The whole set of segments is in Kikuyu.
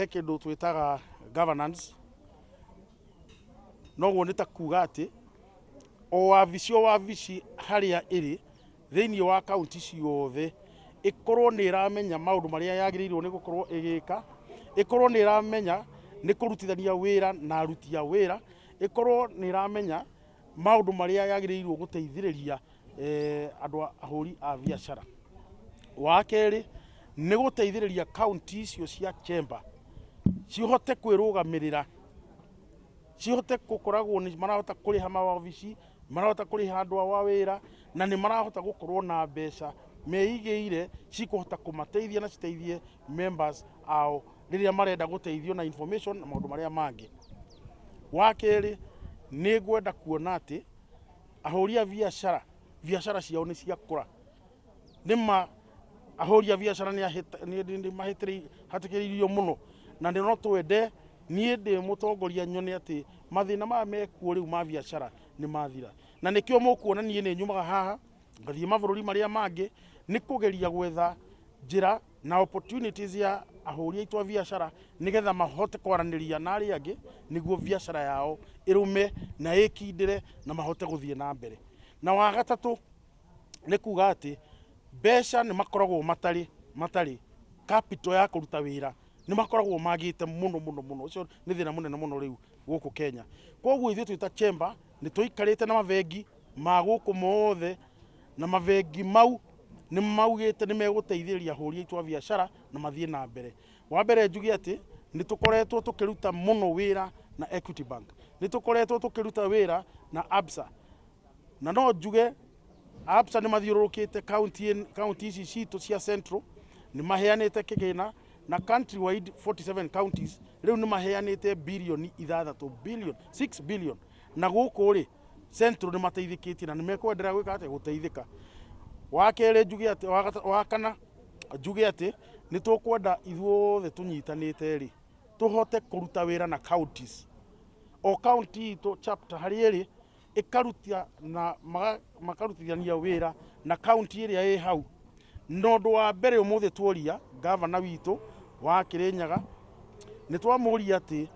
kĩndũ twĩtaga governance. Noguo nĩ ta kuga atĩ o wabici o wabici harĩa ĩrĩ thĩinĩ wa kaunti ciothe ĩkorwo nĩ ĩramenya maũndũ marĩa yagĩrĩirwo nĩ gũkorwo ĩgĩka, ĩkorwo nĩ ĩramenya nĩ kũrutithania wĩra na aruti a wĩra, ĩkorwo nĩ ĩramenya maũndũ marĩa yagĩrĩirwo gũteithĩrĩria andũ ahũri a biacara. Wa kerĩ nĩ gũteithĩrĩria kaunti icio cia chamber cihote kwĩrũgamĩrĩra, cihote gũkoragwo nĩ marahota kũrĩha mawabici, marahota kũrĩha andũ ao a wĩra, na nĩ marahota gũkorwo na mbeca meigĩire cikũhota kũmateithia na citeithie members ao rĩrĩa marenda gũteithio na information na maũndũ marĩa mangĩ. Wa kerĩ nĩ ngwenda kuona atĩ ahũri a biacara biacara ciao nĩ ciakũra. Nĩma ahũri a biacara nĩ mahatĩkĩrĩirio mũno, na nĩ no twende niĩ ndĩ mũtongoria nyone atĩ mathĩna maya mekuo rĩu ma biacara nĩ mathira. Na nĩkĩo mũkuona niĩ nĩ nyumaga haha ngathiĩ mabũrũri marĩa mangĩ nĩ kũgeria gwetha njĩra na opportunities ya ahũri aitũ a biacara nĩgetha mahote kwaranĩria na arĩa angĩ nĩguo biacara yao ĩrũme na ĩkindĩre na mahote gũthiĩ na mbere. Na wa gatatũ nĩ kuga atĩ mbeca nĩ makoragwo matarĩ capital ya kũruta wĩra, nĩ makoragwo magĩte mũno mũno mũno. Ũcio nĩ thĩna mũnene mũno rĩu gũkũ Kenya. Koguo ithuĩ twĩ ta chamber nĩ tũikarĩte na mabengi ma gũkũ mothe, na mabengi mau nĩ maugĩte nĩ megũteithĩrĩria ahũri aitũ a biacara na mathiĩ na mbere. Wa mbere njuge atĩ nĩ tũkoretwo tũkĩruta mũno wĩra na Equity Bank, nĩ tũkoretwo tũkĩruta wĩra na Absa, na no njuge Absa nĩ mathiũrũrũkĩte kaunti ici citũ cia Central, nĩ maheanĩte kĩgĩna na country wide 47 counties rĩu nĩ maheanĩte birioni ithathatũ, billion, 6 billion, na gũkũ rĩ Central nĩ mateithĩkĩtie na nĩ mekwenderea gwĩka atĩa, gũteithĩka. Wa kerĩ njuge atĩ, wa kana njuge atĩ nĩ tũkwenda ithuothe tũnyitanĩte rĩ tũhote kũruta wĩra na counties. O county itũ chapter harĩa ĩrĩ ĩkaruta na makarutithania wĩra na county ĩrĩa ĩ hau. Na ũndũ wa mbere ũmũthĩ tuoria gavana witũ wa Kĩrĩnyaga, nĩ twamũria atĩ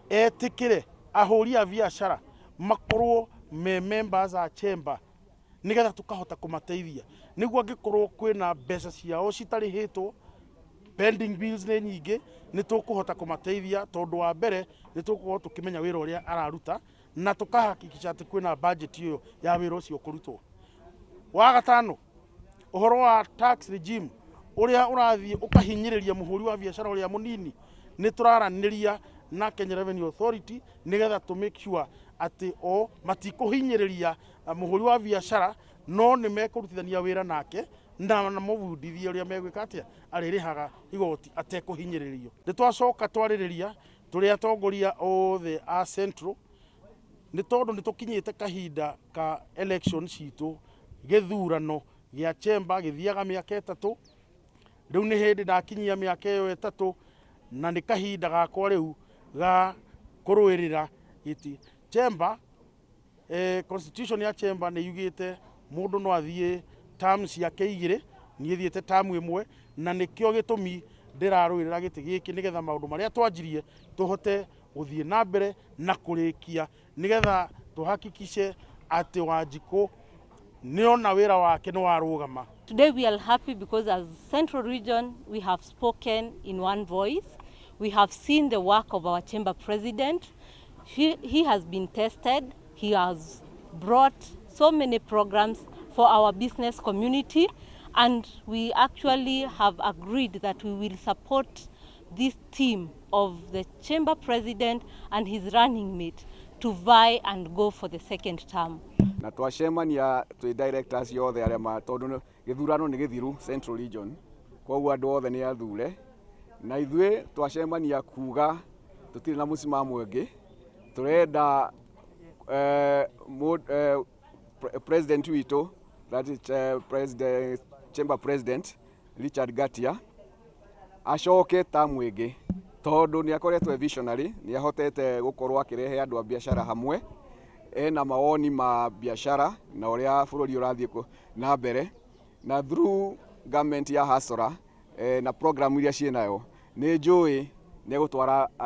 etĩkĩre ahũri a biacara makorwo me members a chamber nĩgetha tũkahota kũmateithia, nĩguo angĩkorwo kwĩna mbeca ciao citarĩhĩtwo, pending bills nĩ nyingĩ, nĩ tũkũhota kũmateithia tondũ wa mbere nĩ tũgũkorwo tũkĩmenya wĩra ũrĩa araruta na tũkahakikisha atĩ kwĩna budget ĩyo ya wĩra ũcio kũrutwo. Wa gatano, ũhoro wa tax regime ũrĩa ũrathiĩ ũkahinyĩrĩria mũhũri wa biacara ũrĩa mũnini, nĩ tũraranĩria na Kenya Revenue Authority nĩgetha tũ make sure atĩ o matikũhinyĩrĩria mũhũri wa biacara, no nĩ mekũrutithania wĩra nake na mamũbundithie ũrĩa megwĩka atĩa arĩrĩhaga igoti atekũhinyĩrĩrio. Nĩ twacoka twarĩrĩria tũrĩ atongoria othe a Central, nĩ tondũ nĩ tũkinyĩte kahinda ka election citũ, gĩthurano gĩa chamber gĩthiaga mĩaka 3. Rĩu nĩ hĩndĩ ndakinyia mĩaka ĩyo 3, na nĩ kahinda gakwa rĩu ga kũrũĩrĩra gĩtĩ. Chamber, constitution ya chamber nĩ yugĩte mũndũ no athiĩ term ciake 2, niĩ thiĩte term 1, na nĩkĩo gĩtũmi ndĩrarũĩrĩra gĩtĩ gĩkĩ nĩgetha maũndũ marĩa twanjirie tũhote gũthiĩ na mbere na kũrĩkia, nĩgetha tũhakikishe atĩ Wanjikũ nĩona wĩra wake nĩ warũgama. Today we are happy because as Central Region we have spoken in one voice. We have seen the work of our chamber president. He has been tested. He has brought so many programs for our business community, and we actually have agreed that we will support this team of the chamber president and his running mate to vie and go for the second term. Na twacemania twĩ directors yothe arĩa ma tondũ gĩthurano nĩ gĩthiru Central Region, koguo andũ othe nĩ athure, na ithuĩ twacemania kuga tũtirĩ na mũsimamo ũngĩ, tũrenda president witũ, that is, president, chamber president Richard Ngatia acoke tamu ĩngĩ, tondũ nĩ akoretwo e visionary, nĩ ahotete gũkorwo akĩrehe andũ a biacara hamwe, ena mawoni ma biacara na ũrĩa bũrũri ũrathiĩ na mbere, na through government ya Hasora na program iria ciĩnayo nĩ njũĩ Nĩ egũtwara